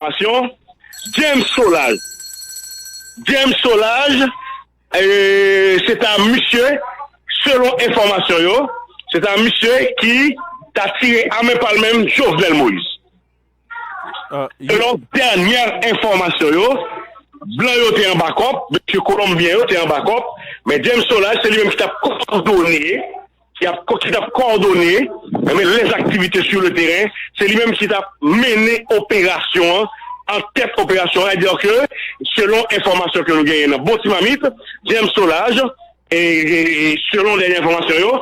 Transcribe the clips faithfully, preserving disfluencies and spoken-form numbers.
enfòmasyon, James Solages. James Solages, e, se ta misye, selon enfòmasyon yo, se ta misye ki ta tire a men pa l menm Jovenel Moïse. Selon dènyè enfòmasyon yo, blan yo te anba kòb, mesye kolonbyen yo te anba kòb, men James Solages, se li menm ki t ap kowòdone, ki ap, ki t ap kowòdone, enben, les activités sur le terrain, se li menm ki t ap mennen operasyon an, an tèt operasyon an, sètadi ke, selon enfòmasyon ke nou genyen nan Bon Timamit, James Solages, e, e, e selon dènyè enfòmasyon yo,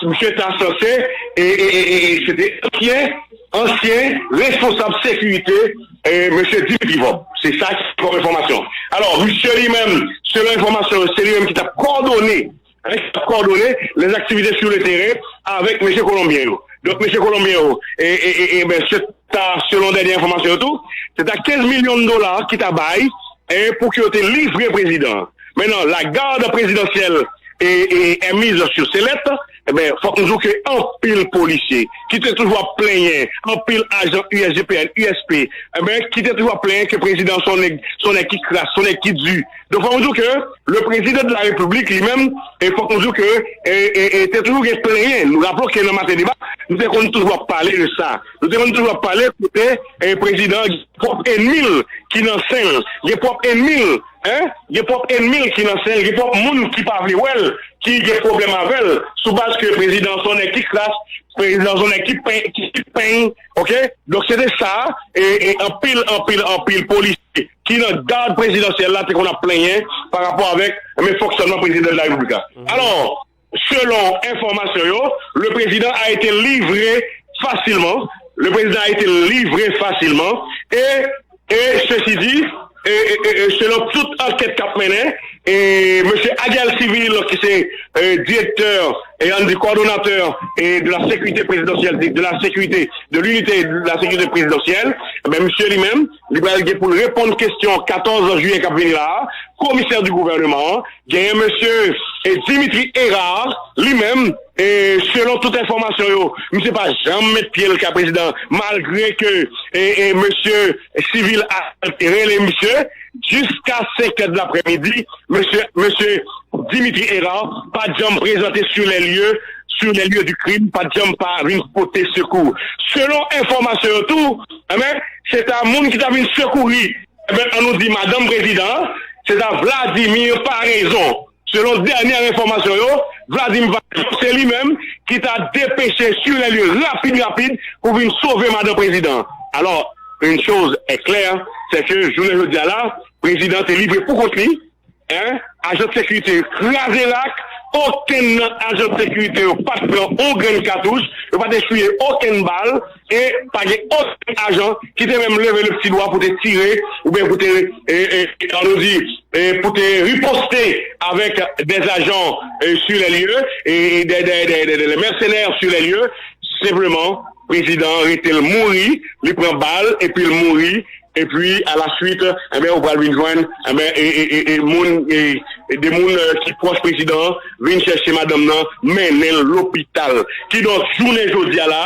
misye ta sanse, e, e, e, e, e se te ansyen, ansyen responsab sekirite, e, mesye Dimitri Vorbe. Se sa ki kòm enfòmasyon. Alò, misye li menm, selon enfòmasyon yo, se li menm ki t ap kòdone, hein, ki t ap kòdone les activités sur le terrain avèk mesye kolonbyen yo. Donk, mesye kolonbyen yo, e, e, e, e, ben, se ta, selon dènyè enfòmasyon yo tou, se ta kenz milyon dola ki ta bay, e, pou ke yo te livre prezidan an. Mentnan, la garde présidentielle e, e, est mise sur select, enben, fòk nou di w ke anpil polisye ki te toujou ap plenyen, anpil ajan U S G P N, U S P, enben, ki te toujou ap plenyen ke prezidan se yon nèg, se yon nèg ki kras, se yon nèg ki di. Donk, fòk nou di w ke le président de la République, li menm, e fòk nou di w ke, e, e, e, te toujou gen plenyen. Nou raple w ke nan Maten Deba, nou te konn toujou ap pale de sa. Nou te konn toujou ap pale kote, e, prezidan an gen pwòp ènmi l ki nan sen l, gen pwòp ènmi l, hein, gen pwòp ènmi l ki nan sen l, gen pwòp moun ki pa vle wè l, ki gen pwoblèm avè l, sou baz ke prezidan an se yon nèg ki kras, prezidan an se yon nèg ki peny, ki, ki peny, oke? Donk, se te sa, e, e anpil, anpil, anpil polisye ki nan gad prezidansyèl la te konn ap plenyen pa rapò avèk, men, fonksyònman prezidan de la repiblik la. Alò, selon enfòmasyon yo, le président a été livré facilement. Le président a été livré facilement. Et, et ceci dit, et, et, et, et selon tout ankèt k ap mennen, e mesye Aguel Civil, ki se, e, direktè, e ann di kòdonatè, e de la sécurité présidentielle, de, de la sécurité, de l'unité de la sécurité présidentielle, ben, misye li menm, li pral gen pou l reponn kesyon katòz jiyè k ap vini la a, komisè di gouvènman an, genyen mesye, e, Dimitri Hérard, li menm, e, selon tout enfòmasyon yo, misye pa janm met pye l kay prezidan, malgre ke, e, e, mesye Civil a rele misye, jiska senk è de laprèmidi, mesye, mesye Dimitri Hérard pa t janm prezante sur les lieux, sur les lieux du crime, pa t janm pa vin pote sekou. Selon enfòmasyon yo tou, enben, se ta moun ki ta vin sekouri, enben, ann nou di madanm prezidan an, se ta Vladimir Paraison. Selon dènyè enfòmasyon yo, Vladimir Paraison, se li menm ki ta depeche sur les lieux rapid, rapid pou vin sove madanm prezidan an. Alors, une chose est claire, c'est que jounen jodi a la, prezidan an te livre pou kont li, hein, ajan de sekirite kraze rak, okenn nan ajan de sekirite yo pa t pran yon grenn katouch, yo pa t eswiye okenn bal, e pa gen okenn ajan ki te menm leve le pti dwa pou te tire, oubyen pou te, e, e, ann nou di, e, pou te riposte avèk des agents, e, sur les lieux, e, e, des, des, des, des, des mercenaires sur les lieux. Senpleman, prezidan an rete l mouri, li pran bal, epi l mouri, epi a la suite, enben, ou pral vin jwenn, enben, e, e, e, e moun, e, e de moun, e, ki pwòch prezidan an vin chèche madanm nan, mennen l lopital. Kidonk, jounen jodi a la,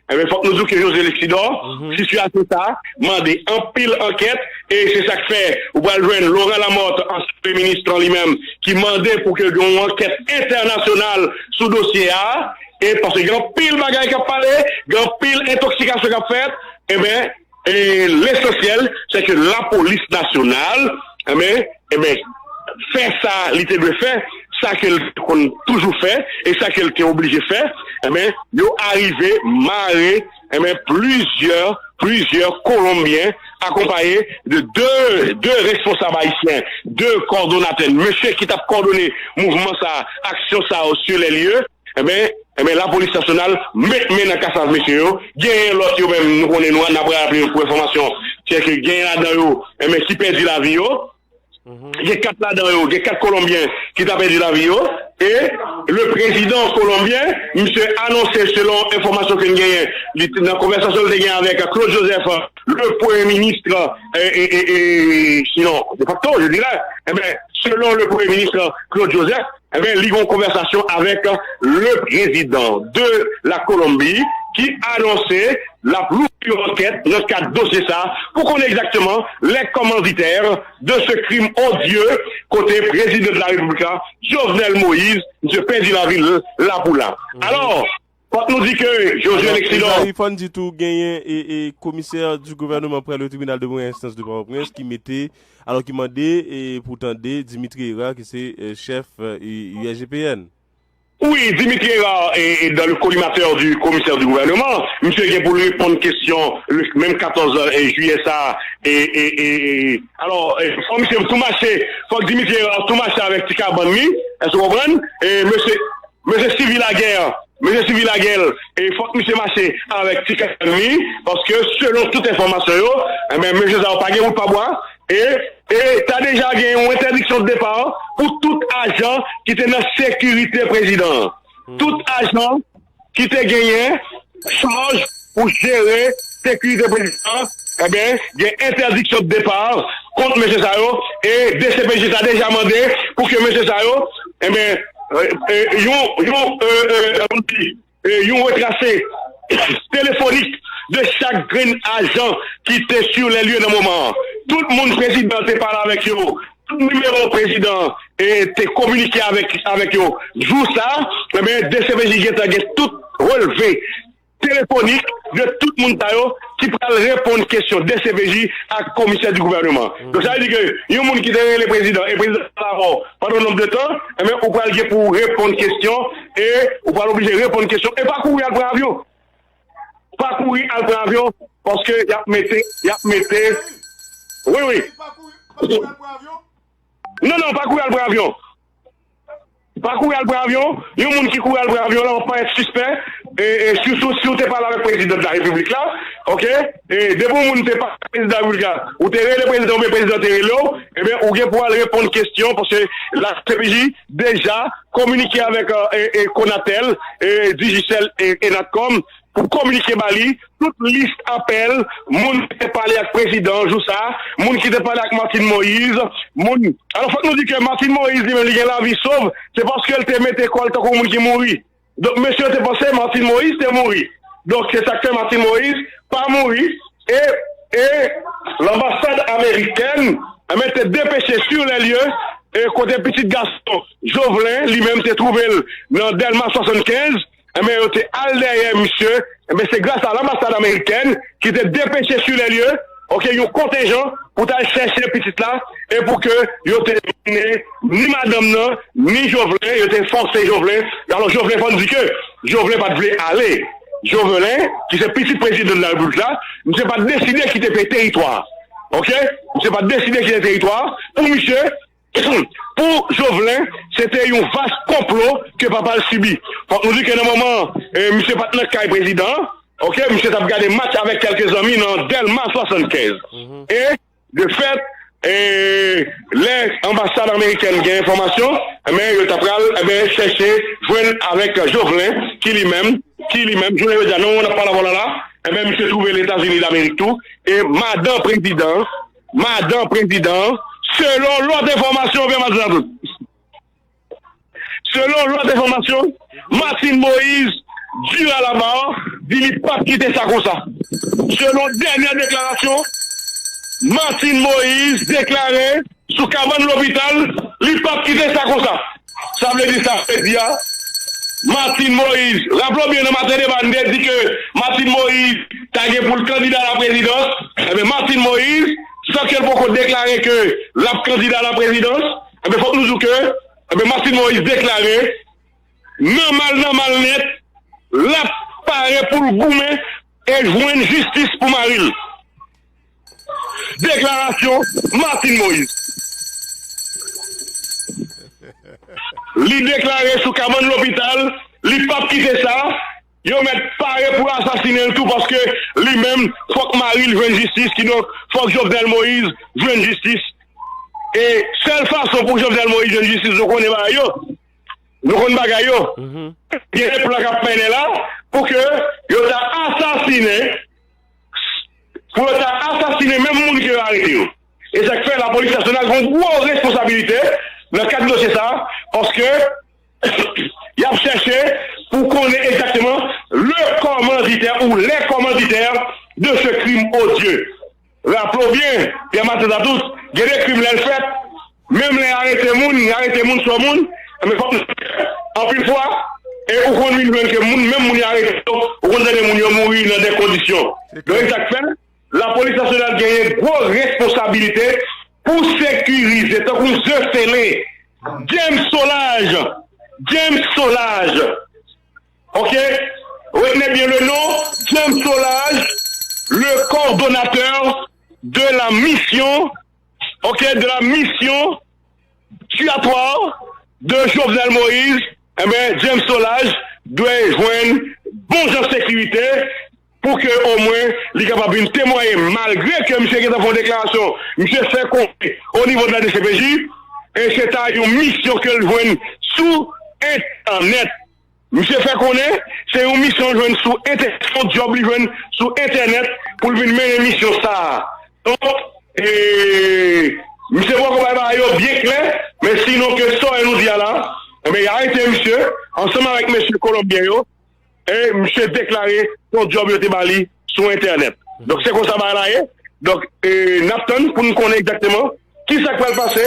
enben, fòk nou di w ke José Lexidor, sitiyasyon sa a mande anpil ankèt, e se sa k fè ou pral jwenn Laurent Lamothe, ansyen premye minis lan li menm, ki mande pou ke gen yon ankèt entènasyonal sou dosye a, e paske gen anpil bagay k ap pale, gen anpil entoksikasyon k ap fèt, enben, e lesansyèl, se ke lapolis nasyonal, enben, enben, fè sa li te dwe fè, sa ke l te konn toujou fè, e sa ke l te oblije fè, enben, yo arive mare, enben, plizyè, plizyè Kolonbyen, akonpaye de de, de responsab ayisyen, de kòdonatè, mesye ki t ap kòdone mouvman sa, aksyon sa yo sur les lieux, enben, enben, lapolis nasyonal met men nan kasav mesye yo. Genyen lòt yo menm, nou konnen nou, n ap raple yo pou enfòmasyon, se ke genyen ladan yo, enben, ki pèdi lavi yo. Gen kat ladan yo, gen kat Kolonbyen ki ta pèdi lavi yo. E le prezidan kolonbyen, misye anonse, selon enfòmasyon ke n genyen, li, nan konvèsasyon l te gen avèk Claude Joseph, le premye minis, e, e, e, e, sinon, de facto, je dirais, enben, selon le premye minis Claude Joseph, enben, li gen yon konvèsasyon avèk le président de la Colombie, ki anonse l ap louvri yon ankèt nan kad dosye sa a pou konnen egzakteman les commanditaires de ce crime odieux kote prezidan de la repiblik la, Jovenel Moïse, misye pèdi lavi l la pou la. Alò, fòk nou di ke Josué Lexidor. Fò n di tou genyen e, e komisè di gouvènman pral o tribinal de première instance de Pòtoprens ki mete, alò ki mande e pou tande Dimitri Hérard ki se e, chèf e, U S G P N. Oui, Dimitri Hérard est, est dans le collimateur du commissaire du gouvernement. Misye gen pou l reponn kesyon le menm katòz jiyè sa. E, e, e, e, alò, e, fò misye tou mache, fòk Dimitri Hérard tou mache avèk ti kabann li. Èske w konprann? E mesye, mesye Sylvie Laguerre, mesye Sylvie Laguerre, e fòk misye mache avèk ti kabann li, paske selon tout enfòmasyon yo, enben, mesye sa yo pa gen wout pa bwa. E, e ta deja gen yon entèdiksyon de depa pou tout ajan ki te nan sekirite prezidan an. Tout ajan ki te genyen chaj pou jere sekirite prezidan an, enben, gen entèdiksyon de depa kont mesye sa yo. E D C P J ta deja mande pou ke mesye sa yo, enben, e, e, yon, yon, e, e, e, yon retrase telefonik de chak grenn ajan ki te sur les lieux nan moman an. Tout moun prezidan te pale avèk yo, tout nimewo prezidan e te kominike avèk, avèk yo. Jou sa, enben, D C P J gentan gen tout relve telefonik de tout moun sa yo ki pral reponn kesyon D C P J ak komisè di gouvènman. Donk, sa vle di ke yon moun ki te rele prezidan e prezidan pa la mò pandan yon nonb de tan, enben, ou pral gen pou reponn kesyon e ou pral oblije reponn kesyon e pa kouri al pran avyon. Pa kouri al pran avyon, paske y ap mete, y ap mete. Wi, wi. Non, non, pa kouri al pran avyon. Pa kouri al pran avyon. Yon moun ki kouri al pran avyon la, w ap parèt sispè. E, e, sitou si w te pale avèk prezidan de la repiblik la, oke? E depi yon moun te pale avèk prezidan de la repiblik la, ou te rele prezidan oubyen prezidan te rele w, ebyen, ou gen pou al reponn kesyon, paske la C P J deja kominike avèk, e, e, Conatel, e, Digicel e, e Natcom, pou kominike ba li tout lis apèl moun ki te pale ak prezidan an jou sa a, moun ki te pale ak Martine Moïse, moun. Alò, fòk nou di ke Martine Moïse, li menm, li gen lavi sov, se paske l te mete kò l tankou moun ki mouri. Donk, mesye yo te panse Martine Moïse te mouri. Donk, se sa k fè Martine Moïse pa mouri. E, e lanbasad amerikèn, enben, te depeche sur les lieux, e kote pitit gason Jovelin, li menm, te twouve l nan Dèlma swasannkenz, enben, yo te al dèyè misye. Enben, se gras a lanbasad amerikèn ki te depeche sur les lieux, oke, yon kontenjan pou t al chèche pitit la, e pou ke yo te mennen ni madanm nan, ni Jovelin, yo te fòse Jovelin. Alò, Jovelin, fò n di ke Jovelin pa t vle ale. Jovelin, ki se pitit prezidan de la repiblik la, misye pa t deside kite peyi teritwa a. Oke? Misye pa t deside kite teritwa a. Pou misye, pou Jovelin, se te yon vas konplo ke papa l sibi. Fòk nou di ke nan moman, e, misye pa t nan kay prezidan an, oke, misye t ap gade match avèk kèlke zanmi nan Dèlma swasannkenz. E, de fèt, e, lè anbasad amerikèn gen enfòmasyon, enben, yo ta pral, enben, chèche jwenn avèk Jovelin, ki li menm, ki li menm, jounen jodi a, nan moman n ap pale avè w la la, enben, misye twouve l Etazini Damerik tou, e madan prezidan, madan prezidan, selon lòt enfòmasyon, oubyen madanm tout. Selon lòt enfòmasyon, Martine Moïse, Durand-Labarre, di li p ap kite sa konsa. Selon dènyè deklarasyon, Martine Moïse deklare sou kabann lopital, li p ap kite sa konsa. Sa vle di sa vle di a, Martine Moïse, raple w byen nan maten deba, n te di ke Martine Moïse ta gen pou l kandida a la prezidans. Enben, Martine Moïse, san ke l poko deklare ke l ap kandida a la prezidans, enben, fòk nou di w ke, enben, Martine Moïse deklare, nan mal, nan mal nèt, l ap pare pou l goumen e jwenn jistis pou mari l. Deklarasyon Martine Moïse. Li deklare sou kabann lopital, li p ap kite sa. Yo mèt pare pou asasinen l tou, paske li menm, fòk mari l jwenn jistis, kidonk, fòk Jovenel Moïse jwenn jistis. E sèl fason pou Jovenel Moïse jwenn jistis, nou konnen bagay yo. Nou konn bagay yo. Gen de plan k ap mennen la pou ke yo ta asasinen, pou yo ta asasinen menm moun ke yo arete yo. E sa k fè lapolis nasyonal gen yon gwo responsabilite nan kad dosye sa a, paske y ap chèche pou konnen egzakteman le commanditaire ou les commanditaires de ce crime odieux. Raple w byen, Pierre Martin Latout, gen de krim lè l fèt, menm lè y arete moun, y arete moun sou moun, men fòk anpil fwa, e ou konn vin jwenn ke moun, menm moun y arete yo, ou konn tande moun yo mouri nan de kondisyon. Donk, e sa k fè, Lapolis nasyonal genyen gwo responsabilite pou sekirize, tankou ze sele, James Solages, James Solages, ok, retenez bien le nom, James Solages, le coordonnateur de la mission, ok, de la mission tuyatoire de Jovenel Moïse, eh ben, James Solages dwe jwenn bon jan sekirite pou ke omwen li kapab vin temwaye, malgre ke misye gentan fè yon deklarasyon, misye fè konnen o nivo de la D C P J, e se ta yon misyon ke l jwenn sou entènèt. Misye fè konnen se yon misyon l jwenn sou entènèt, se yon djòb li jwenn sou entènèt pou l vin mennen misyon sa a. Donk, e, misye poko bay bagay yo byen klè, men sinon ke sa nou di a la, enben, y arete misye ansanm avèk mesye kolonbyen yo, e misye deklare se yon djòb yo te ba li sou entènèt. Donk, se konsa bagay la ye. Donk, e, n ap tann pou n konnen egzakteman kisa k pral pase.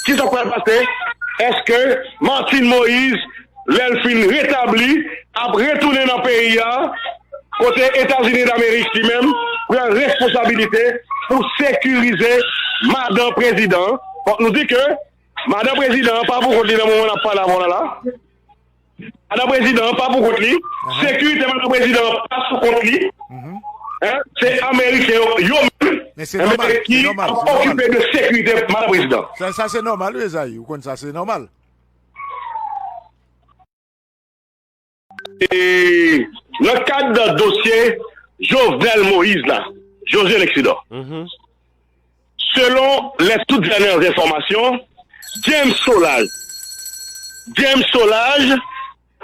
Kisa k pral pase? Èske Martine Moïse, lè l fin retabli, ap retounen nan peyi a, kote Etazini Damerik li menm pran responsabilite pou sekirize madan prezidan an? Fòk nou di ke madan prezidan an pa pou kont li nan moman n ap pale avè w la la. Madan prezidan an pa pou kont li. Sekirite madan prezidan an pa sou kont li. Hein? Se Ameriken yo, yo menm, men se nòmal, ki ap okipe de sekirite madan prezidan. Sa, sa se nòmal, wi, Ezayi. Ou konn sa, se nòmal. E nan kad dosye Jovenel Moïse la, José Lexidor, selon les toutes dernières informations, James Solages, James Solages,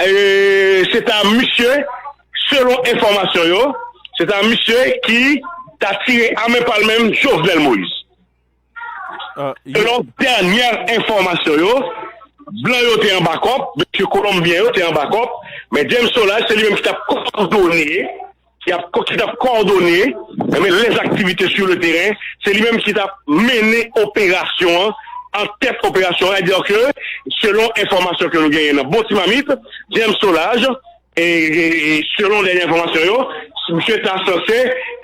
e, se ta misye, selon enfòmasyon yo, se ta misye ki ta tire a men pa l menm Jovenel Moïse. Selon dènyè enfòmasyon yo, blan yo te anba kòb, mesye kolonbyen yo te anba kòb, men James Solages se li menm ki t ap kowòdone, ki ap, ki t ap kowòdone, enben, les activités sur le terrain, se li menm ki t ap mennen operasyon an, an tèt operasyon an, sètadi ke, selon enfòmasyon ke nou genyen nan bon ti mamit, James Solages, e, e, e, selon dènyè enfòmasyon yo, misye ta sanse,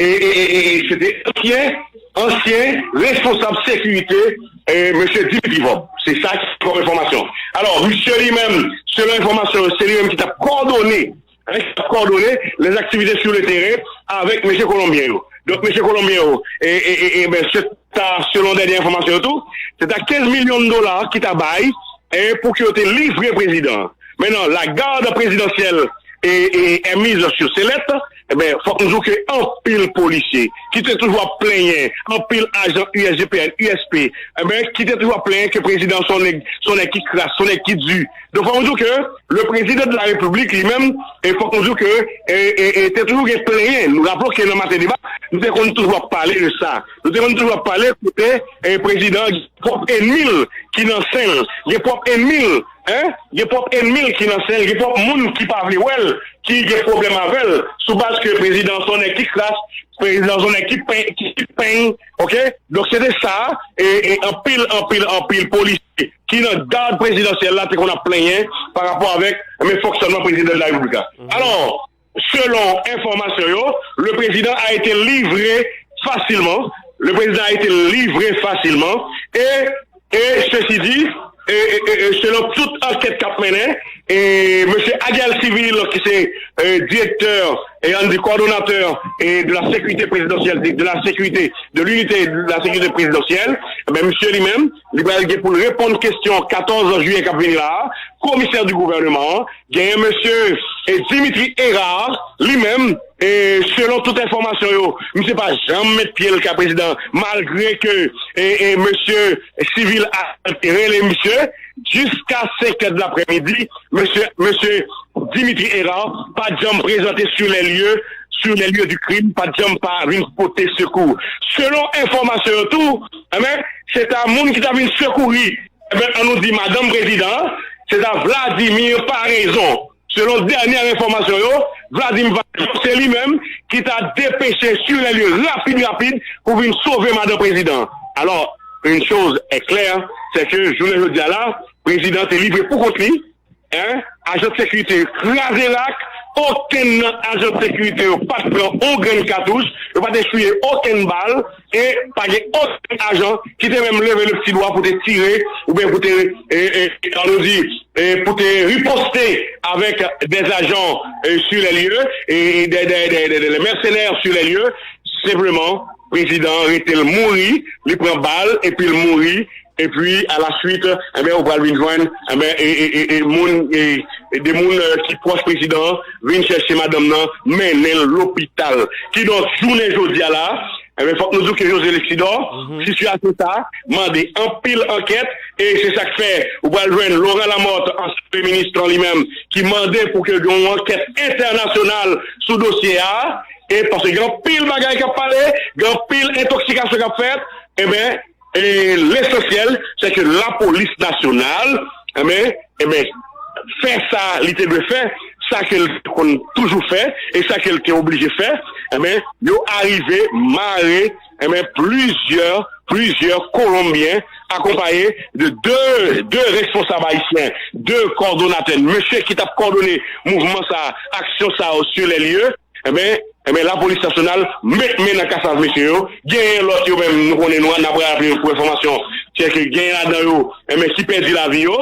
e, e, e, e, e, se te ansyen, ansyen responsab sekirite, e, mesye Dimitri Vorbe. Se sa ki kòm enfòmasyon. Alò, misye li menm, selon enfòmasyon yo, se li menm ki t ap kowòdone, hein, ki t ap kowòdone les activités sur le terrain avèk mesye kolonbyen yo. Donk, mesye kolonbyen yo, e, e, e, e, ben, se ta, selon dènyè enfòmasyon yo tou, se ta kenz milyon dola ki ta bay, e, pou ke yo te livre prezidan an. Mentnan, la garde présidentielle est, est, est mise sur select. Enben, fòk nou di w ke anpil polisye ki te toujou ap plenyen, anpil ajan U S G P N, U S P, enben, ki te toujou ap plenyen ke prezidan se yon nèg, se yon nèg ki kras, se yon nèg ki di. Donk, fòk nou di w ke le président de la République, li menm, e fòk nou di w ke, e, e, e, te toujou gen plenyen. Nou raple w ke nan Maten Deba, nou te konn toujou ap pale de sa. Nou te konn toujou ap pale kote, e, prezidan an gen pwòp ènmi l ki nan sen l, gen pwòp ènmi l, hein, gen pwòp ènmi l ki nan sen l, gen pwòp moun ki pa vle wè l, ki gen pwoblèm avè l, sou baz ke prezidan an se yon nèg ki kras, prezidan an se yon nèg ki pen, ki, ki peny, ok? Donk, se te sa, e, e anpil, anpil, anpil polisye ki nan gad prezidansyèl la te konn ap plenyen pa rapò avèk, men, fonksyònman prezidan de la repiblik la. Alò, selon enfòmasyon yo, le président a été livré facilement. Le président a été livré facilement. Et, et ceci dit, et, et, et, et selon tout ankèt k ap mennen, e mesye Aguel Civil, ki se, e, direktè, e ann di kowòdonatè, e de la sécurité présidentielle, de la sécurité, de l'unité de la sécurité présidentielle, ben, misye li menm, li pral gen pou l reponn kesyon katòz jiyè k ap vini la a, komisè di gouvènman an, genyen mesye, e, Dimitri Hérard, li menm, e, selon tout enfòmasyon yo, misye pa janm met pye l kay prezidan, malgre ke, e, e, mesye Civil a rele misye, jiska senk è de laprèmidi, mesye, mesye Dimitri Hérard pa t janm prezante sur les lieux, sur les lieux du crime, pa t janm pa vin pote sekou. Selon enfòmasyon yo tou, enben, se ta moun ki ta vin sekouri, enben, ann nou di madanm prezidan an, se ta Vladimir Paraison. Selon dènyè enfòmasyon yo, Vladimir Vaznev se li menm ki ta depeche sur les lieux rapid rapid pou vin sove madan prezidan. Alors, une chose est claire, c'est que jounen jodi a la, prezidan te livre pou kont li, en, ajan de sekirite yo kraze rak, okenn nan ajan de sekirite yo pa t pran on grenn katouch, yo pa t eswiye okenn bal, e pa gen okenn ajan ki te menm leve le pti dwa pou te tire, oubyen pou te, e, e, an nou di, e, pou te riposte avec des agents, e, sur les lieux, e, e, des, des, des, des, des mercenaires sur les lieux, senpleman, prezidan an rete l mouri, li pran bal, epi l mouri, epi a la suite, enben, ou pral vin jwenn, enben, e, e, e, e, moun, e, e de moun, e, ki pwòch prezidan an vin chèche madanm nan, mennen l lopital. Kidonk, jounen jodi a la, enben, fòk nou di ke José Lexidor, sitiyasyon sa a mande anpil ankèt, e se sa k fè ou pral jwenn Laurent Lamothe, ansyen premye minis lan li menm, ki mande pou ke gen yon ankèt entènasyonal sou dosye a, e paske gen anpil bagay k ap pale, gen anpil entoksikasyon k ap fèt, enben, e lesansyèl, se ke lapolis nasyonal, enben, enben, fè sa li te dwe fè, sa ke l te konn toujou fè, e sa ke l te oblije fè, enben, yo arive mare, enben, plizyè, plizyè Kolonbyen, akonpaye de de, de responsab ayisyen, de kòdonatè, mesye ki t ap kòdone mouvman sa, aksyon sa yo sur les lieux, enben, enben, lapolis nasyonal met men nan kasav mesye yo. Genyen lòt yo menm, nou konnen nou, n ap raple pou enfòmasyon, se ke genyen ladan yo, enben, ki pèdi lavi yo.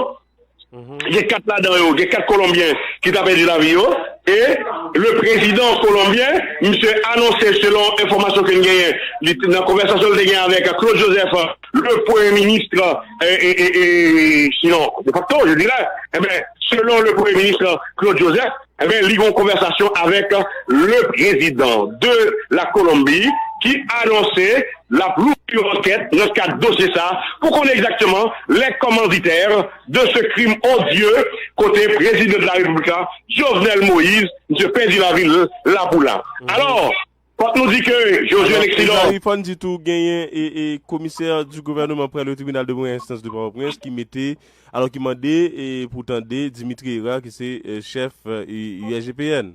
Gen kat ladan yo, gen kat Kolonbyen ki ta pèdi lavi yo. E le prezidan kolonbyen, misye anonse, selon enfòmasyon ke n genyen, li, nan konvèsasyon l te gen avèk Claude Joseph, le premye minis, e, e, e, e, sinon, de facto, je dirais, enben, selon le premye minis Claude Joseph, enben, li gen yon konvèsasyon avèk le prezidan de la Kolonbi ki anonse l ap louvri yon ankèt nan kad dosye sa pou konnen egzakteman les commanditaires de ce crime odieux kote prezidan de la Repiblik la, Jovenel Moïse, misye pèdi lavi l la pou la. Alò, fòk nou di ke Josué Lexidor. Fò n di tou genyen e, e komisè du gouvèneman prè le tribinal de première instance de Pòtoprens ki mete, alò ki mande e pou tande Dimitri Hérard ki se e, chèf e, U S G P N.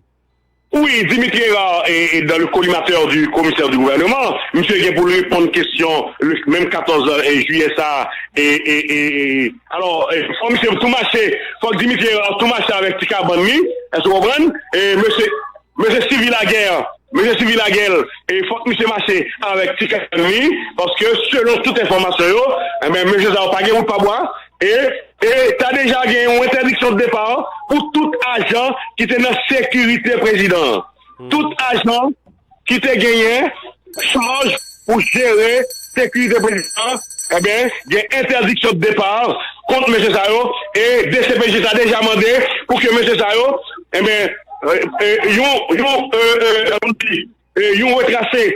Wi, Dimitri Hérard e, e dans le collimateur du commissaire du gouvernement, misye gen pou l reponn kesyon le menm katòz jiyè sa e, e, e, e alò e, fò misye tou mache, fò Dimitri Hérard tou mache avèk ti kabann li, èske w konprann? E mesye Mesye Sylvie Laguerre, mesye Sylvie Laguerre, e fòk misye mache avèk ti kabann li, paske selon tout enfòmasyon yo, enben, mesye sa yo pa gen wout pa bwa, e, e ta deja gen yon entèdiksyon de depa pou tout ajan ki te nan sekirite prezidan an. Tout ajan ki te genyen chaj pou jere sekirite prezidan an, enben, gen entèdiksyon de depa kont mesye sa yo, e D C P J ta deja mande pou ke mesye sa yo, enben, e, e, yon, yon, e, e, e, yon retrase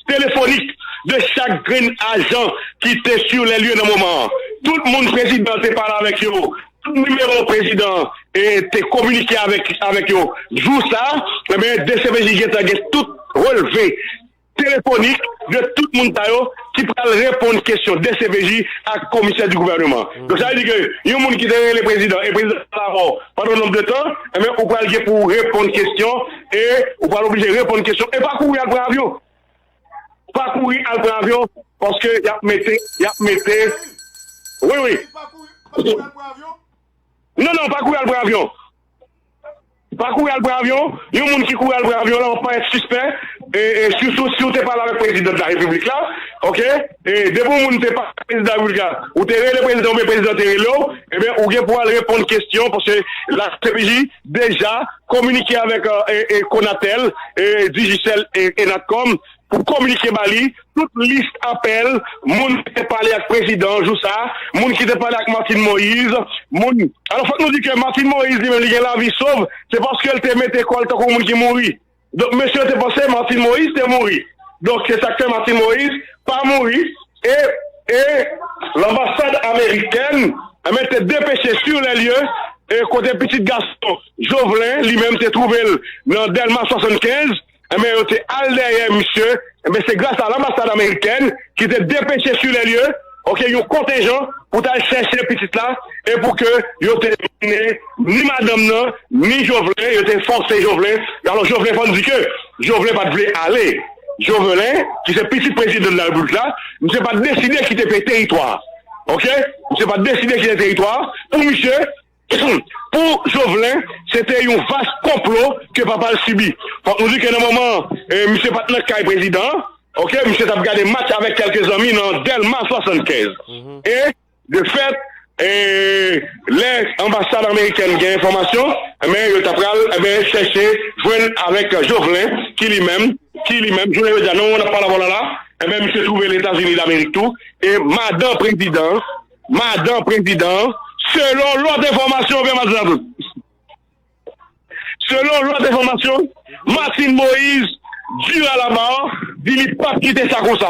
telefonik de chak grenn ajan ki te sur les lieux nan moman an. Tout moun prezidan te pale avèk yo, tout nimewo prezidan e te kominike avèk, avèk yo jou sa, enben, D C P J gentan gen tout relve telefonik de tout moun sa yo ki pral reponn kesyon D C P J ak komisè di gouvèneman. Donk, sa vle di ke yon moun ki te rele prezidan e prezidan pa la mò pandan yon nonb de tan, enben, ou pral gen pou reponn kesyon e ou pral oblije reponn kesyon e pa kouri al pran avyon. Pa kouri al pran avyon, paske y ap mete, y ap mete. Wi, wi. Non, non, pa kouri al pran avyon. Pa kouri al pran avyon. Yon moun ki kouri al pran avyon la, w ap parèt sispè. E, e, sitou si w te pale avèk prezidan de la repiblik la, oke? E depi yon moun te pale ak prezidan de la repiblik la, ou te rele prezidan oubyen prezidan te rele w, ebyen, ou gen pou al reponn kesyon, paske la C P J deja kominike avèk, e, e, Conatel, e, Digicel e, e Natcom, pou kominike ba li tout lis apèl moun ki te pale ak prezidan jou sa, moun ki te pale ak Martine Moïse, moun. Alò, fòk nou di ke Martine Moïse, li menm, li gen lavi sov, se paske l te mete kò l tankou moun ki mouri. Donk, mesye yo te panse Martine Moïse te mouri. Donk, se sa k fè Martine Moïse pa mouri. E, e lanbasad amerikèn, enben, te depeche sur les lieux, e kote pitit gason Jovelin, li menm, te twouve l nan Dèlma swasannkenz, enben, yo te al dèyè misye. Enben, se gras a lanbasad amerikèn ki te depeche sur les lieux, ok, yon kontenjan pou t al chèche pitit la, e pou ke yo te mennen ni madanm nan, ni Jovelin, yo te fòse Jovelin. Alò, Jovelin, fò n di ke Jovelin pa t vle ale. Jovelin, ki se pitit prezidan de la repiblik la, misye pa t deside kite pe-, teritwa a. Ok? Misye pa t deside kite teritwa a. Pou misye, pou Jovelin, se te yon vas konplo ke papa l sibi. Fòk nou di ke nan moman, eh, misye pa t nan kay prezidan an, ok, misye t ap gade match avèk kèlke zanmi nan Dèlma swasannkenz. E, de fèt, eh, lè anbasad amerikèn gen enfòmasyon, enben, yo ta pral, enben, chèche jwenn avèk Jovelin, ki li menm, ki li menm, jounen jodi a, nan moman n ap pale avè w la, la, enben, misye twouve Letazini Damerik tou, e madan prezidan, madan prezidan, selon lòt enfòmasyon, Madan Tout. Selon lòt enfòmasyon, Martine Moïse, Durand Labarre, di li p ap kite sa konsa.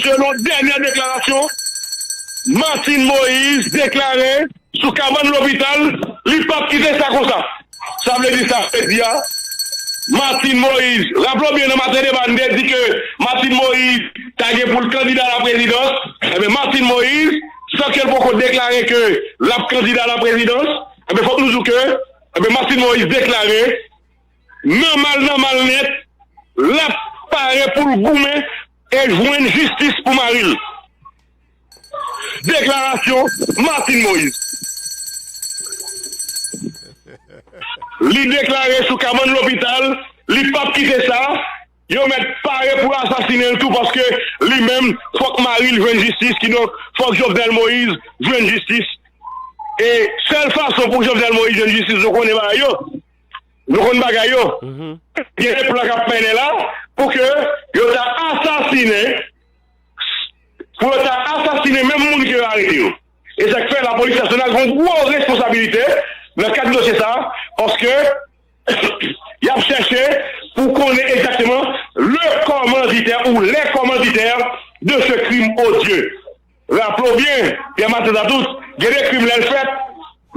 Selon dènyè deklarasyon, Martine Moïse deklare sou kabann lopital, li p ap kite sa konsa. Sa vle di sa vle di a, Martine Moïse, raple w byen nan maten deba, n te di ke Martine Moïse ta gen pou l kandida a la prezidans. Enben, Martine Moïse, san ke l poko deklare ke l ap kandida a la prezidans, enben, fòk nou di w ke, enben, Martine Moïse deklare, nòmal, nòmal nèt, l ap pare pou l goumen e jwenn jistis pou mari l. Deklarasyon Martine Moïse. Li deklare sou kabann lopital, li p ap kite sa. Yo mèt pare pou asasinen l tou, paske li menm, fòk mari l jwenn jistis, kidonk fòk Jovenel Moïse jwenn jistis. E sèl fason pou Jovenel Moïse jwenn jistis, nou konnen bagay yo. Nou konn bagay yo. Gen plan k ap mennen la pou ke yo ta asasinen, pou yo ta asasinen menm moun ke yo arete yo. E sa k fè lapolis nasyonal gen yon gwo responsabilite nan kad dosye sa a, paske y ap chèche pou konnen egzakteman le commanditaire ou les commanditaires de ce crime odieux. Raple w byen, Pierre Martin Tatout, gen de krim lè l fèt,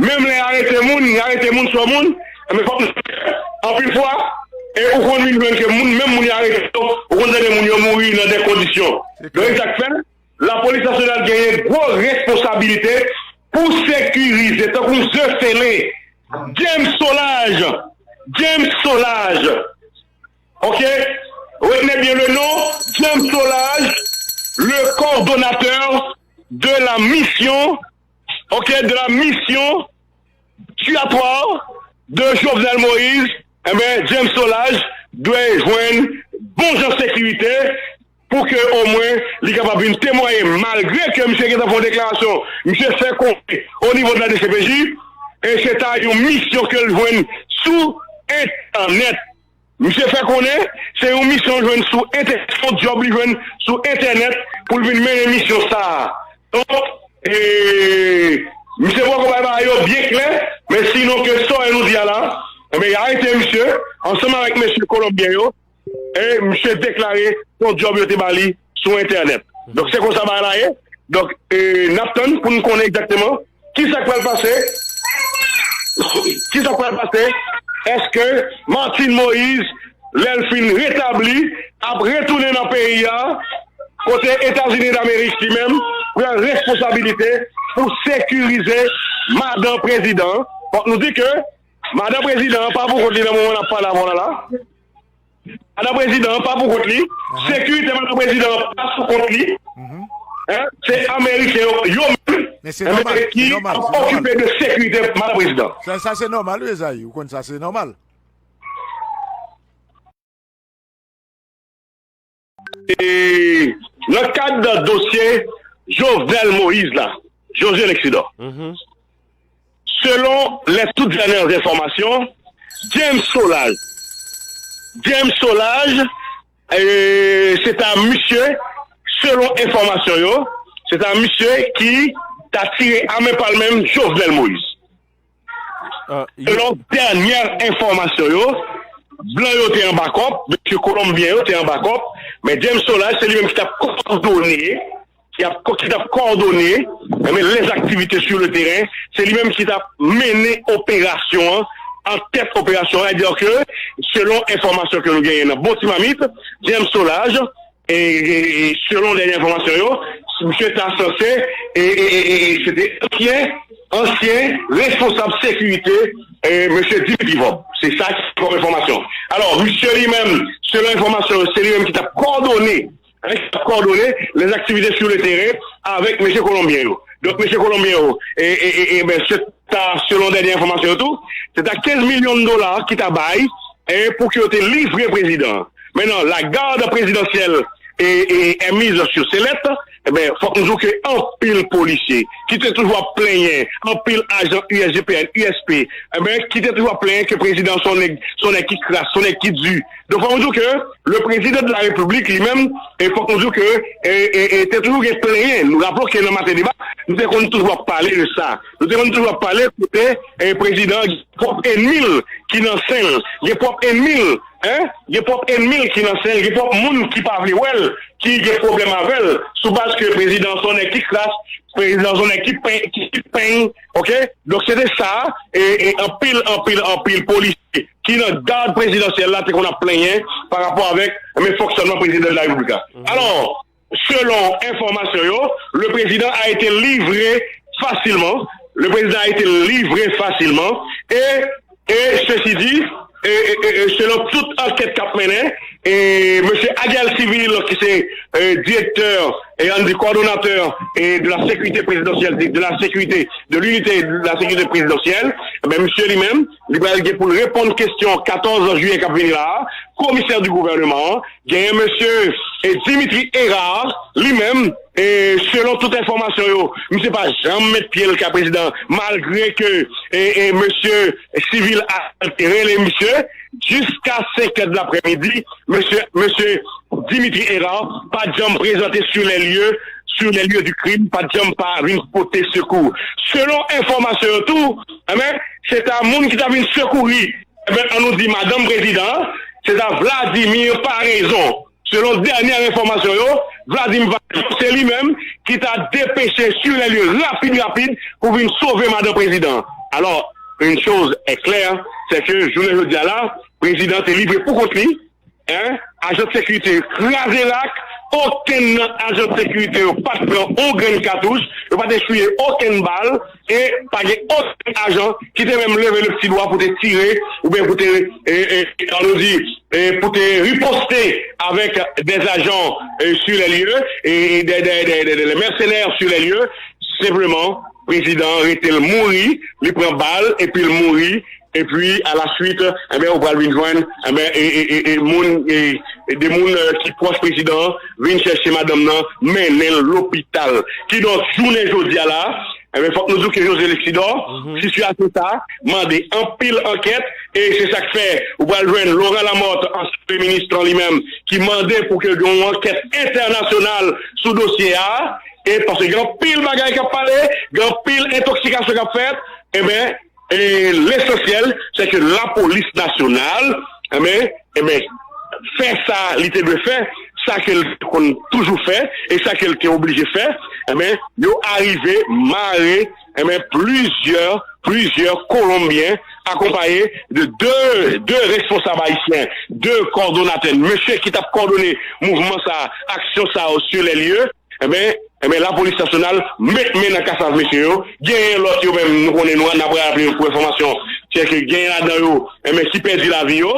menm lè y arete moun, y arete moun sou moun, men fòk nou, anpil fwa, e ou konn vin jwenn ke moun, menm moun y arete yo, ou konn tande moun yo mouri nan de kondisyon. Donk, e sa k fè, lapolis nasyonal genyen gwo responsabilite pou sekirize, tankou ze sele, James Solages, James Solages, ok, retenez bien le nom, James Solages, le coordonnateur de la mission, ok, de la mission tuatoire de Jovenel Moïse, enben, James Solages dwe jwenn bon jan sekirite pou ke omwen li kapab vin temwaye, malgre ke misye gentan fè yon deklarasyon, misye fè konnen o nivo de la D C P J, e se ta yon misyon ke l jwenn sou entènèt. Misye fè konnen se yon misyon l jwenn sou entè-, se yon djòb li jwenn sou entènèt pou l vin mennen misyon sa a. Donk, e, misye poko bay bagay yo byen klè, men sinon ke sa nou di a la, enben, y arete misye ansanm avèk mesye kolonbyen yo, e misye deklare se yon djòb yo te ba li sou entènèt. Donk, se konsa bagay la ye. Donk, e, n ap tann pou n konnen egzakteman kisa k pral pase? Kisa k pral pase? Èske Martine Moïse, lè l fin retabli, ap retounen nan peyi a, kote Etazini Damerik li menm pran responsabilite pou sekirize madan prezidan an? Fòk nou di ke madan prezidan an pa pou kont li nan moman n ap pale avè w la la. Madan prezidan an pa pou kont li. Sekirite madan prezidan an pa sou kont li. Hein? Se Ameriken yo, yo menm, men se nòmal, ki ap okipe de sekirite madan prezidan. Sa, sa se nòmal, wi, Ezayi. Ou konn sa, se nòmal. E nan kad dosye Jovenel Moïse la, Josué Lexidor, selon les toutes dernières informations, James Solages, James Solages, e, se ta misye, selon enfòmasyon yo, se ta misye ki ta tire a men pa l menm Jovenel Moïse. Selon dènyè enfòmasyon yo, blan yo te anba kòb, mesye kolonbyen yo te anba kòb, men James Solages, se li menm ki t ap kòdone, ki ap, ki t ap kòdone, enben, les activités sur le terrain, se li menm ki t ap mennen operasyon an, an tèt operasyon an, sètadi ke, selon enfòmasyon ke nou genyen nan Bon Ti Mamit, James Solages, e, e, e selon dènyè enfòmasyon yo, Misye ta sanse, e, e, e, e, e, se te ansyen, ansyen responsab sekirite, e, mesye Dimitri Vorbe. Se sa ki kòm enfòmasyon. Alò, misye li menm, selon enfòmasyon, se li menm ki t ap kòdone, hein, ki t ap kòdone les activités sur le terrain avec mesye Kolonbyen yo. Donk, mesye Kolonbyen yo, e, e, e, e, ben, se ta, selon dènye enfòmasyon yo tou, se ta kenz milyon dola ki ta bay, e, pou ke yo te livre prezidan an. Mentnan, la garde présidentielle e, e, est mise sur ses lettres, e ben, fòk nou di w ke anpil polisye ki te toujou ap plenyen, anpil ajan U S G P N, U S P, e ben, ki te toujou ap plenyen ke prezidan se yon nèg, se yon nèg ki kras, se yon nèg ki di. Donk, fòk nou di w ke le président de la République, li menm, e fòk nou di w ke, e, e, e, te toujou gen plenyen. Nou raple w ke nan Maten Deba, nou te konn toujou ap pale de sa. Nou te konn toujou ap pale kote, e, prezidan an gen pwòp ènmi l ki nan sen l, gen pwòp ènmi l, hein, gen pwòp ènmi l ki nan sen l, gen pwòp moun ki pa vle wè l, ki gen pwoblèm avè l, sou baz ke prezidan an se yon nèg ki kras, prezidan an se yon nèg ki peny, ki peny, oke? Donk, se te sa, e, e anpil, anpil, anpil polisye ki nan gad prezidansyèl la te konn ap plenyen pa rapò avèk, men, fonksyònman prezidan de la Repiblik la. Alò, selon enfòmasyon yo, le président a été livré facilement. Le président a été livré facilement. Et, et ceci dit, et, et, et, et selon tout ankèt k ap mennen, e mesye Aguel Civil, ki se, e, direktè, e, ann di kòdonatè, e, de la sécurité présidentielle, de, de la sécurité, de l'unité de la sécurité présidentielle, ben, misye li menm, li pral gen pou l reponn kesyon katòz jiyè k ap vini la a, komisè di gouvènman an, genyen mesye, e, Dimitri Hérard, li menm, e, selon tout enfòmasyon yo, misye pa janm met pye l kay prezidan, malgre ke, e, e, mesye Civil a rele misye, jiska senk è de laprèmidi, mesye, mesye Dimitri Hérard pa t janm prezante sur les lieux, sur les lieux du crime, pa t janm pa vin pote sekou. Selon enfòmasyon yo tou, enben, se ta moun ki ta vin sekouri, enben, an nou di madanm prezidan an, se ta Vladimir Paraison. Selon dènyè enfòmasyon yo, Vladimir Paraison, se li menm ki ta depeche sur les lieux rapid, rapid pou vin sove madanm prezidan an. Alors, une chose est claire, c'est que jounen jodi a la, prezidan an te livre pou kont li, en, ajan sekirite yo kraze rak, okenn nan ajan sekirite yo pa t pran on grenn katouch, yo pa t eswiye okenn bal, e pa gen okenn ajan ki te menm leve le pti dwa pou te tire, oubyen pou te, e, e, an nou di, e, pou te riposte avèk des agents, e, sur les lieux, e des, des, des, des, des mercenaires sur les lieux. Senpleman, prezidan an rete l mouri, li pran bal, epi l mouri, epi a la suite, enben, ou pral vin jwenn, enben, e, e, e, e moun, e, e de moun, e, ki pwòch prezidan an vin chèche madanm nan, mennen l lopital. Kidonk, jounen jodi a la, enben, fòk nou di w ke José Lexidor, sitiyasyon sa a mande anpil ankèt, e se sa k fè ou pral jwenn Laurent Lamothe, ansyen premye minis lan li menm, ki mande pou ke gen yon ankèt entènasyonal sou dosye a, e paske gen anpil bagay k ap pale, gen anpil entoksikasyon k ap fèt, enben, e lesansyèl, se ke lapolis nasyonal, enben, enben, fè sa li te dwe fè, sa ke l te konn toujou fè, e sa ke l te oblije fè, enben, yo arive mare, enben, plizyè, plizyè Kolonbyen, akonpaye de de, de responsab ayisyen, de kòdonatè, mesye ki t ap kòdone mouvman sa a, aksyon sa yo sur les lieux, enben, enben, lapolis nasyonal met men nan kasav mesye yo. Genyen lòt yo menm, nou konnen nou, n ap raple pou enfòmasyon, se ke genyen ladan yo, enben, ki pèdi lavi yo.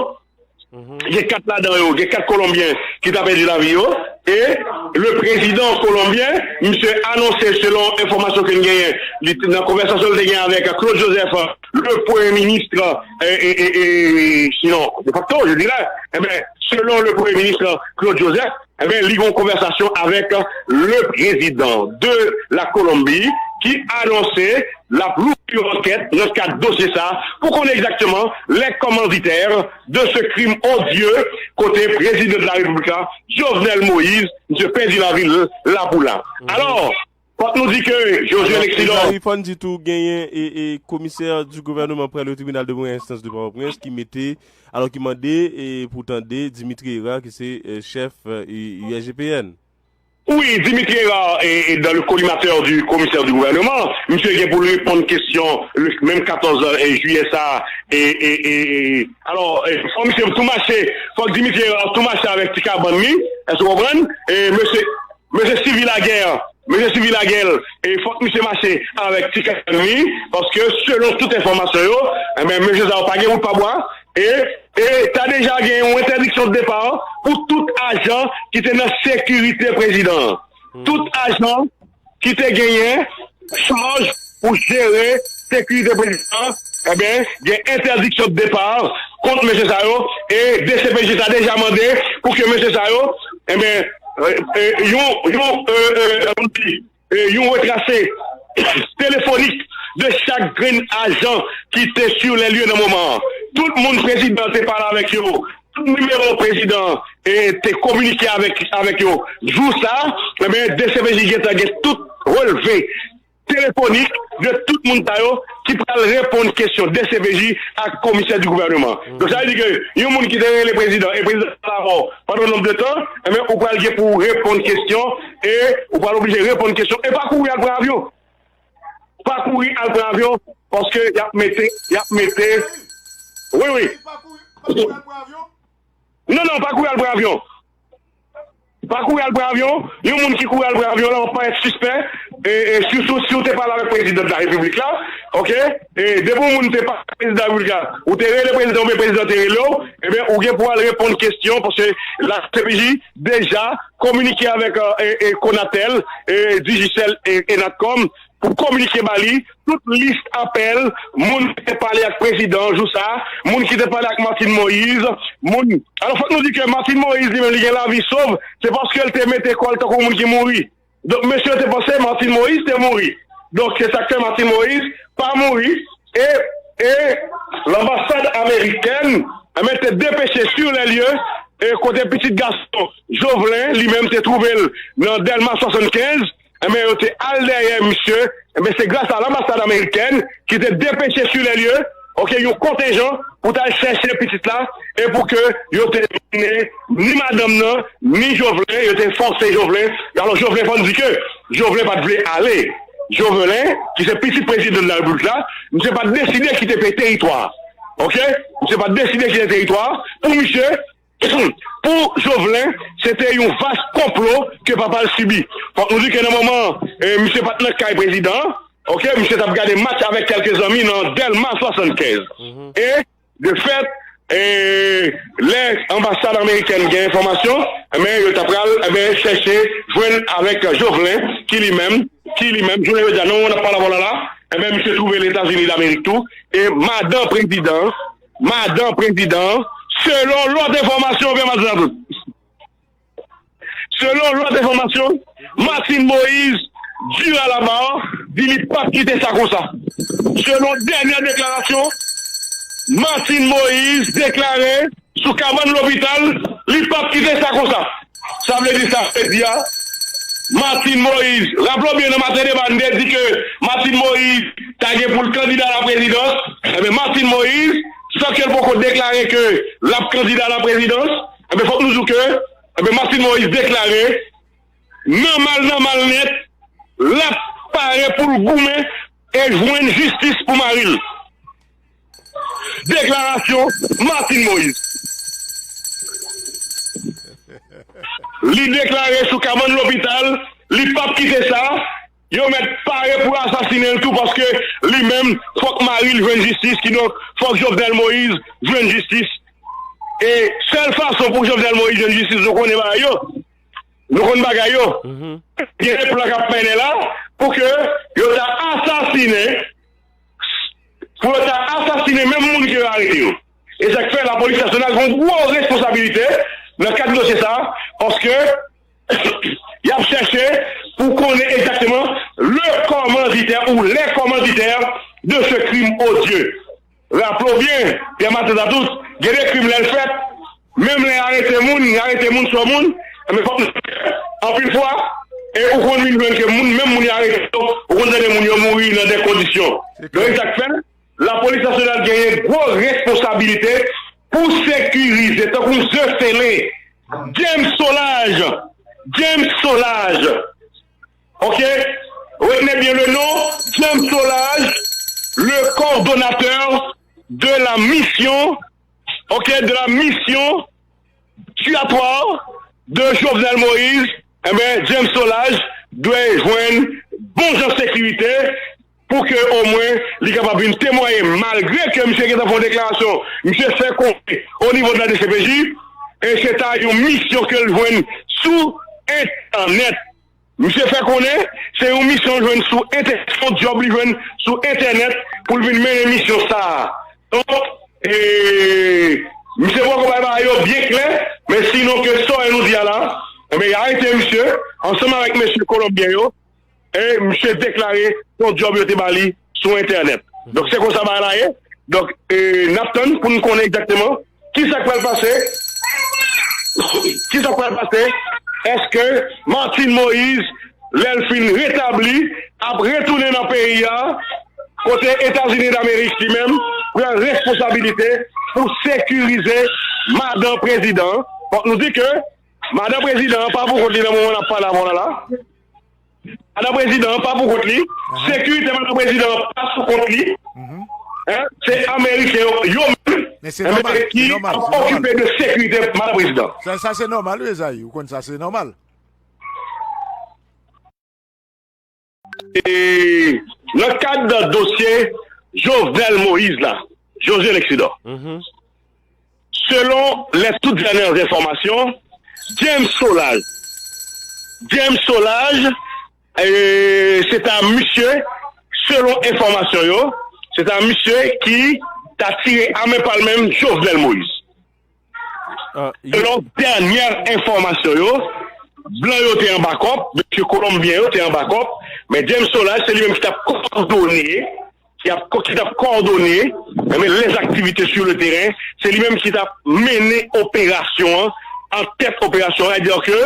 Gen kat ladan yo, gen kat Kolonbyen ki ta pèdi lavi yo. E le prezidan kolonbyen, misye anonse, selon enfòmasyon ke n genyen, li te, nan konvèsasyon li te gen avèk Claude Joseph, le premye minis, e, e, e, e, sinon, de facto, je dirais, enben, selon le premye minis Claude Joseph, enben, li gen yon konvèsasyon avèk le président de la Colombie ki anonse l ap louvri yon ankèt nan kad dosye sa a pou konnen egzakteman les commanditaires de ce crime odieux kote prezidan de la Repiblik la, Jovenel Moïse, misye pèdi lavi l la pou la. Alò, fòk nou di ke Josué Lexidor. Fò n di tou genyen e, e komisè di gouvènman prè le tribinal de première instance de Pòtoprens ki mete, alò ki mande e pou tande Dimitri Hérard ki se e, chèf e, U S G P N. Wi, Dimitri Hérard e, e dans le collimateur du commissaire du gouvernement, misye gen pou l reponn kesyon le, menm katòz jiyè sa a, e, e, e, e, alò, e, fò misye tou mache, fòk Dimitri Hérard tou mache avèk ti kabann li, èske w konprann? E mesye, mesye Sylvie Laguerre, mesye Sylvie Laguel, e fòk misye mache avèk ti kazèn li, paske selon tout enfòmasyon yo, enben, mesye sa yo pa gen wout pa bwa, e, e ta deja gen yon entèdiksyon de depa pou tout ajan ki te nan sekirite prezidan an. Tout ajan ki te genyen chaj pou jere sekirite prezidan an, enben, gen entèdiksyon de depa kont mesye sa yo, e D C P J ta deja mande pou ke mesye sa yo, enben, e, e, yon, yon, e, e, e, yon retrase telefonik de chak grenn ajan ki te sur les lieux nan moman an. Tout moun prezidan te pale avèk yo, tout nimewo prezidan e te kominike avèk, avèk yo. Jou sa, enben, D C P J gentan gen tout relve telefonik de tout moun sa yo ki pral reponn kesyon D C P J ak komisè di gouvènman. Donk, sa vle di ke yon moun ki te rele prezidan, e prezidan pa la mò pandan nonb de tan, enben, ou pral gen pou reponn kesyon, e ou pral oblije reponn kesyon, e pa kouri al pran avyon. Pa kouri al pran avyon, paske y ap mete, y ap mete, wi, wi. Non, non, pa kouri al pran avyon. Pa kouri al pran avyon. Yon moun ki kouri al pran avyon la, w ap parèt sispè. E, e, sitou si w te pale avèk prezidan de la repiblik la, oke? E depi yon moun te pale avèk prezidan de la repiblik la, ou te rele prezidan oubyen prezidan te rele w, ebyen, ou gen pou al reponn kesyon, paske la C P J deja kominike avèk, e, e, Konatel, e, Digicel, e, e Natcom, pou kominike ba li tout lis apèl moun ki te pale ak prezidan jou sa, moun ki te pale ak Martine Moïse, moun. Alò, fòk nou di ke Martine Moïse, li menm, li gen lavi sov, se paske l te mete kò l tankou moun ki mouri. Donk, mesye yo te panse Martine Moïse te mouri. Donk, se sa k fè Martine Moïse pa mouri. E, e lanbasad amerikèn, enben, te depeche sur les lieux, e kote pitit gason Jovelin, li menm, te twouve l nan Dèlma swasannkenz, enben, yo te al dèyè misye. Enben, se gras a lanbasad amerikèn ki te depeche sur les lieux, oke, yon kontenjan pou t al chèche pitit la, e pou ke yo te mennen ni madanm nan, ni Jovelin, yo te fòse Jovelin. Alò, Jovelin, fò n di ke Jovelin pa t vle ale. Jovelin, ki se pitit prezidan de la repiblik la, misye pa t deside kite peyi, teritwa a. Oke? Misye pa t deside kite teritwa a. Pou misye, pou Jovelin, se te yon vas konplo ke papa l sibi. Fòk nou di ke nan moman, e, misye pa t nan kay prezidan an, oke, misye t ap gade match avèk kèlke zanmi nan Dèlma swasannkenz. E, de fèt, e, lè anbasad amerikèn gen enfòmasyon, enben, yo ta pral, enben, chèche jwenn avèk Jovelin, ki li menm, ki li menm, jounen jodi a, nan moman n ap pale avè w la la, enben, misye twouve l Etazini Damerik tou, e madan prezidan, madan prezidan, selon lòt enfòmasyon, oubyen madan tout. Selon lòt enfòmasyon, Martine Moïse, dure à la barre, di li p ap kite sa konsa. Selon dènyè deklarasyon, Martine Moïse deklare sou kabann lopital, li p ap kite sa konsa. Sa vle di sa, vle di a, Martine Moïse, raple w byen nan maten deba, n te di ke Martine Moïse ta gen pou l kandida a la prezidans. Enben, Martine Moïse, san ke l poko deklare ke l ap kandida a la prezidans, enben, fòk nou di w ke, enben, Martine Moïse deklare, nan mal, nan mal nèt, l ap pare pou l goumen e jwenn jistis pou mari l. Deklarasyon Martine Moïse. Li deklare sou kabann lopital, li p ap kite sa. Yo mèt pare pou asasinen l tou, paske li menm, fòk mari l jwenn jistis, kidonk, fòk Jovenel Moïse jwenn jistis. E sèl fason pou Jovenel Moïse jwenn jistis, nou konnen bagay yo. Nou konn bagay yo. Gen de plan k ap mennen la pou ke yo ta asasinen, pou yo ta asasinen menm moun ke yo arete yo. E sa k fè lapolis nasyonal gen yon gwo responsabilite nan kad dosye sa a, paske y ap chèche pou konnen egzakteman le commanditaire ou les commanditaires de ce crime odieux. Raple w byen, Pierre Martin Tatout, gen de krim lè l fèt, menm lè y arete moun, y arete moun sou moun, men fòk nou, anpil fwa, e ou konn vin jwenn ke moun, menm moun y arete yo, ou konn tande moun yo mouri nan de kondisyon. Donk, e sa k fè, lapolis nasyonal genyen gwo responsabilite pou sekirize, tankou ze sele, James Solages, James Solages, ok? Retenez bien le nom, James Solages, le coordonnateur de la mission, ok, de la mission tuatoire de Jovenel Moïse, eh bien, James Solages, dwe jwenn bon jan sekirite pou ke omwen li kapab vin temwaye, malgre ke misye gentan fè yon deklarasyon, misye fè konnen o nivo de la D C P J, e se ta yon misyon ke l jwenn sou entènèt. Misye fè konnen se yon misyon l jwenn sou entènèt, se yon djòb li jwenn sou entènèt pou l vin mennen misyon sa a. Donk, e, misye poko bay bagay yo byen klè, men sinon ke sa nou di a la, enben, y arete misye ansanm avèk mesye kolonbyen yo, e misye deklare se yon djòb yo te ba li sou entènèt. Donk, se konsa bagay la ye. Donk, e, n ap tann pou n konnen egzakteman ki sa k pral pase. Ki sa k pral pase? Èske Martine Moïse, lè l fin retabli, ap retounen nan peyi a, kote Etazini Damerik li menm pran responsabilite pou sekirize madan prezidan an? Fòk nou di ke madan prezidan an pa pou kont li nan moman n ap pale avè w la la. Madan prezidan an pa pou kont li. Sekirite madan prezidan an pa sou kont li. Hein? Se Ameriken yo, yo menm, enben, ki ap okipe de sekirite madan prezidan. Sa, sa se nòmal, wi, Ezayi. Ou konn sa, se nòmal. E nan kad dosye Jovenel Moïse la, José Lexidor, selon les toutes dernières informations, James Solages, James Solages, e, se ta misye, selon enfòmasyon yo, se ta misye ki ta tire a men pa l menm Jovenel Moïse. Selon dènyè enfòmasyon yo, blan yo te anba kòb, mesye kolonbyen yo te anba kòb, men James Solages se li menm ki t ap kòdone, ki ap, ki t ap kòdone, enben, les activités sur le terrain, se li menm ki t ap mennen operasyon an, an tèt operasyon an. Sètadi ke,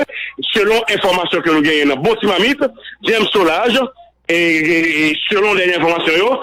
selon enfòmasyon ke nou genyen nan bon ti mamit, James Solages, e, e, e, selon dènyè enfòmasyon yo,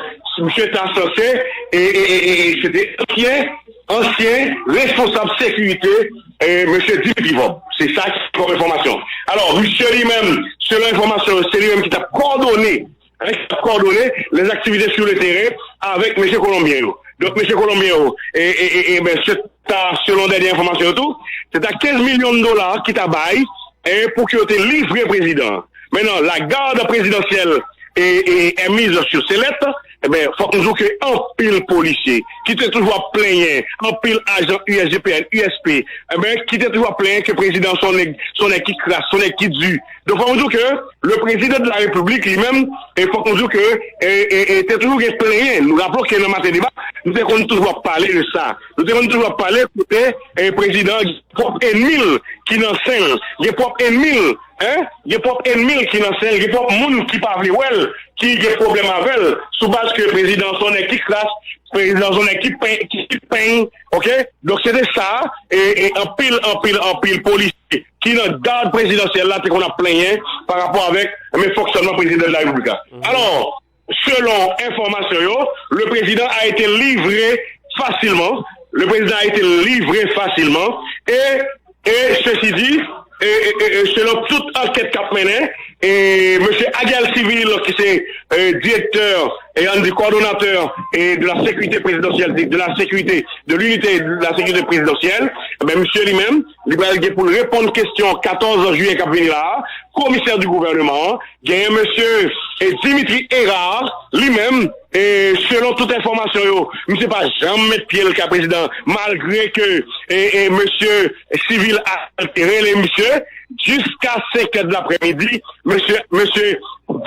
misye ta sanse, e, e, e, e, e, se te ansyen, ansyen responsab sekirite, e, mesye Dimitri Vorbe. Se sa ki kòm enfòmasyon. Alò, misye li menm, selon enfòmasyon yo, se li menm ki t ap kòdone, hein, ki t ap kòdone les activités sur le terrain avèk mesye kolonbyen yo. Donk, mesye kolonbyen yo, e, e, e, e, ben, se ta, selon dènyè enfòmasyon yo tou, se ta kenz milyon dola ki ta bay, e, pou ke yo te livre prezidan an. Maintenant, la garde présidentielle est, est, est mise sur select. Enben, fòk nou di w ke anpil polisye ki te toujou ap plenyen, anpil ajan U S G P N, U S P, enben, ki te toujou ap plenyen ke prezidan se yon nèg, se yon nèg ki kras, se yon nèg ki di. Donk, fòk nou di w ke le président de la République, li menm, e fòk nou di w ke, e, e, e, te toujou gen plenyen. Nou raple w ke nan Maten Deba, nou te konn toujou ap pale de sa. Nou te konn toujou ap pale kote, e, prezidan an gen pwòp ènmi l ki nan sen l, gen pwòp ènmi l, hein, gen pwòp ènmi l ki nan sen l, gen pwòp moun ki pa vle wè l, ki gen pwoblèm avè l, sou baz ke prezidan se yon nèg ki kras, prezidan se yon nèg ki pen-, ki, ki peny, oke? Donk, se te sa, e, e anpil, anpil, anpil polisye ki nan gad prezidansyèl la te konn ap plenyen pa rapò avèk, men, fonksyònman prezidan de la repiblik la. Alò, selon enfòmasyon yo, le président a été livré facilement. Le président a été livré facilement. Et, et ceci dit, et, et, et, et selon tout ankèt k ap mennen, e mesye Aguel Civil, ki se, e, direktè, e ann di kòdonatè, e de la sécurité présidentielle, de la sécurité, de l'unité de la sécurité présidentielle, ben, misye li menm, li pral gen pou l reponn kesyon katòz jiyè k ap vini la a, komisè di gouvènman an, genyen mesye, e, Dimitri Hérard, li menm, e, selon tout enfòmasyon yo, misye pa janm met pye l kay prezidan, malgre ke, e, e, mesye Civil a rele misye, jiska senk è de laprèmidi, mesye, mesye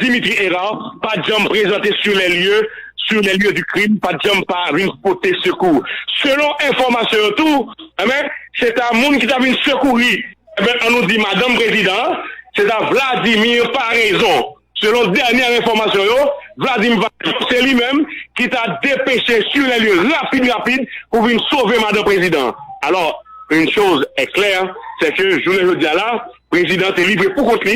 Dimitri Hérard pa t janm prezante sur les lieux, sur les lieux du crime, pa t janm pa vin pote sekou. Selon enfòmasyon yo tou, enben, se ta moun ki ta vin sekouri, enben, ann nou di madanm prezidan an, se ta Vladimir Paraison. Selon dènyè enfòmasyon yo, Vladimir Paraison, se li menm ki ta depeche sur les lieux rapid, rapid pou vin sove madanm prezidan an. Alors, une chose est claire, c'est que jounen jodi a la, prezidan an te livre pou kont li,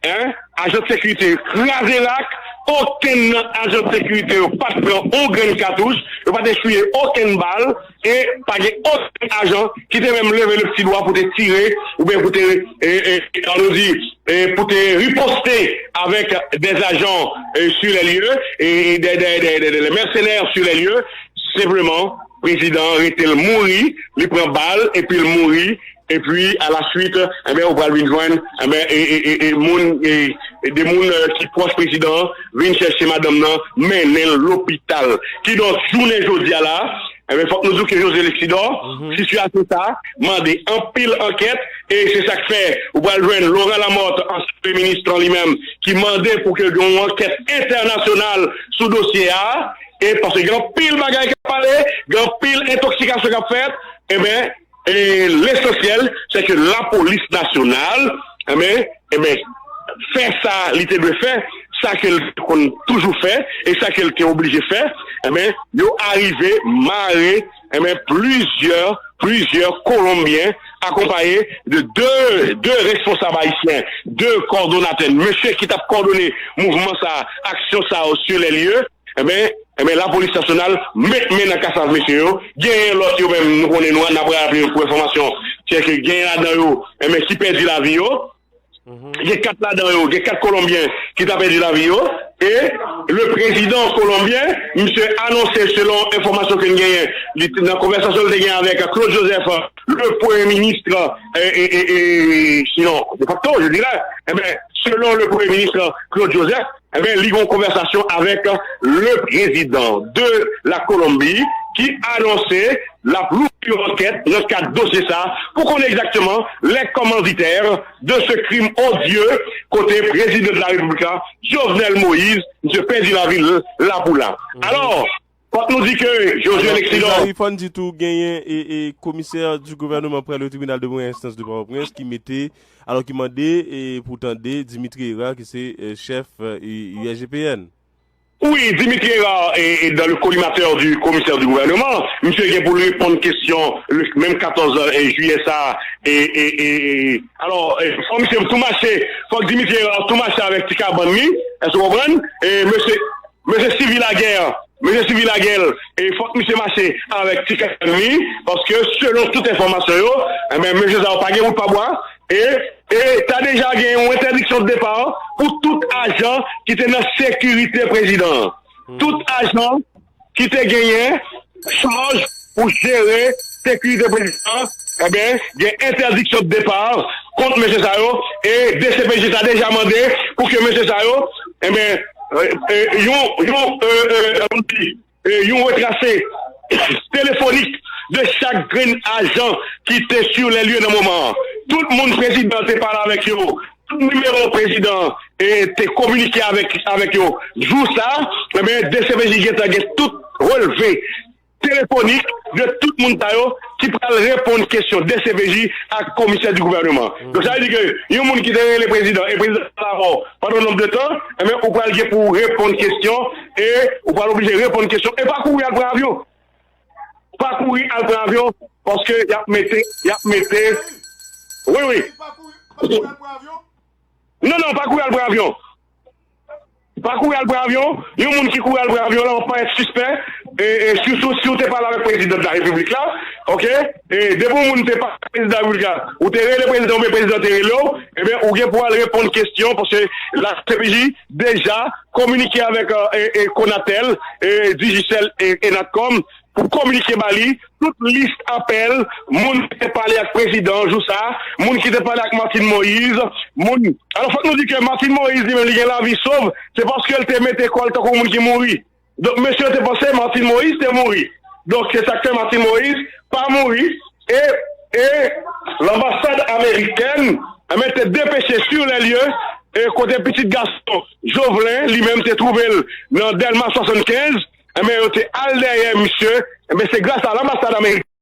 hein, ajan de sekirite yo kraze rak, okenn nan ajan de sekirite yo pa t pran yon grenn katouch, yo pa t espiye okenn bal, e pa gen okenn ajan ki te menm leve le pti dwa pou te tire, oubyen pou te, e, e, ann nou di, e, pou te riposte avèk des agents, e, sur les lieux, e, e, des, des, des, des, des mercenaires sur les lieux, senpleman, prezidan an rete l mouri, li pran bal, epi l mouri, epi, a la suite, enben, ou pral vin jwenn, enben, e, e, e, e, moun, e, E de moun, eh, ki pwòch prezidan an vin chèche madanm nan, mennen l lopital. Kidonk, jounen jodi a la, enben, fòk nou di w ke José Lexidor, sitiyasyon sa a mande anpil ankèt, e se sa k fè ou pral jwenn Laurent Lamothe, ansyen premye minis lan li menm, ki mande pou ke gen yon ankèt entènasyonal sou dosye a, e paske gen anpil bagay k ap pale, gen anpil entoksikasyon k ap fèt, enben, e lesansyèl, se ke lapolis nasyonal, enben, enben, fè sa li te dwe fè, sa ke l te konn toujou fè, e sa ke l te oblije fè, enben, yo arive mare, enben, plizyè, plizyè Kolonbyen, akonpaye de de, de responsab ayisyen, de kòdonatè, mesye ki t ap kòdone mouvman sa, aksyon sa yo sur les lieux, enben, enben, lapolis nasyonal met men nan kasav mesye yo. Genyen lòt yo menm, nou konnen nou, n ap raple yo pou enfòmasyon. Se ke genyen ladan yo, enben, ki pèdi lavi yo. Gen kat ladan yo, gen kat Kolonbyen ki ta pèdi lavi yo. E le prezidan kolonbyen, misye anonse, selon enfòmasyon ke n genyen, li t-, nan konvèsasyon li te gen avèk Claude Joseph, le premye minis, e, e, e, e, sinon, de facto, je dirais, enben, selon le premye minis Claude Joseph, enben, li gen yon konvèsasyon avèk le président de la Colombie ki anonse l ap louvri yon ankèt nan kad dosye sa pou konnen egzakteman les commanditaires de ce crime odieux kote prezidan de la repiblik la, Jovenel Moïse, misye pèdi lavi l la pou la. Alò, fòk nou di ke José Lexidor. Fò n di tou genyen e, e komisè di gouvènman prale o tribinal de premyè enstans de Pòtoprens ki mete, alò ki mande e pou tande Dimitri Hérard ki se e, chèf e, U S G P N. Wi, Dimitri Hérard e, e dans le collimateur du commissaire du gouvernement, misye gen pou l reponn kesyon le menm katòz jiyè sa e, e, e, e, alò, e, fò misye tou mache, fòk Dimitri Hérard tou mache avèk ti kabann li, èske w konprann? E mesye Mesye Sylvie Laguerre, mesye Sylvie Laguerre, e fòk misye mache avèk ti kabann li, paske selon tout enfòmasyon yo, enben, mesye sa yo pa gen wout pa bwa, e, e ta deja gen yon entèdiksyon de depa pou tout ajan ki te nan sekirite prezidan an. Tout ajan ki te genyen chaj pou jere sekirite prezidan an, enben, gen entèdiksyon de depa kont mesye sa yo, e D C P J ta deja mande pou ke mesye sa yo, enben, e, e, yon, yon, e, e, e, yon retrase telefonik de chak grenn ajan ki te sur les lieux nan moman an. Tout moun prezidan te pale avèk yo, tout nimewo prezidan e te kominike avèk, avèk yo. Jou sa, enben, D C P J gentan gen tout relve telefonik de tout moun sa yo ki pral reponn kesyon D C P J ak komisè di gouvènman. Donk, sa vle di ke yon moun ki te rele prezidan, e prezidan pa la mò pandan yon nonb de tan, enben, ou pral gen pou reponn kesyon, e ou pral oblije reponn kesyon, e pa kouri al pran avyon. Pa kouri al pran avyon, paske y ap mete, y ap mete. Wi, wi. Non, non, pa kouri al pran avyon. Pa kouri al pran avyon. Yon moun ki kouri al pran avyon la, w ap parèt sispè. E, e, sitou si w te pale avèk prezidan de la repiblik la, oke? E depi yon moun te pale avèk prezidan de la repiblik la, ou te rele prezidan oubyen prezidan te rele w, ebyen, ou gen pou al reponn kesyon, paske la D C P J deja kominike avèk, e, e, Conatel, e, Digicel, e, e Natcom, pou kominike ba li tout lis apèl moun ki te pale ak prezidan an jou sa, moun ki te pale ak Martine Moïse, moun. Alò, fòk nou di ke Martine Moïse, li menm, li gen lavi sov, se paske l te mete kò l tankou moun ki mouri. Donk, mesye yo te panse Martine Moïse te mouri. Donk, se sa k fè Martine Moïse pa mouri. E, e lanbasad amerikèn, enben, te depeche sur les lieux, e kote pitit gason Jovelin, li menm, te twouve l nan Dèlma swasannkenz, enben, yo te al dèyè misye. Enben, se gras a lanbasad amerikèn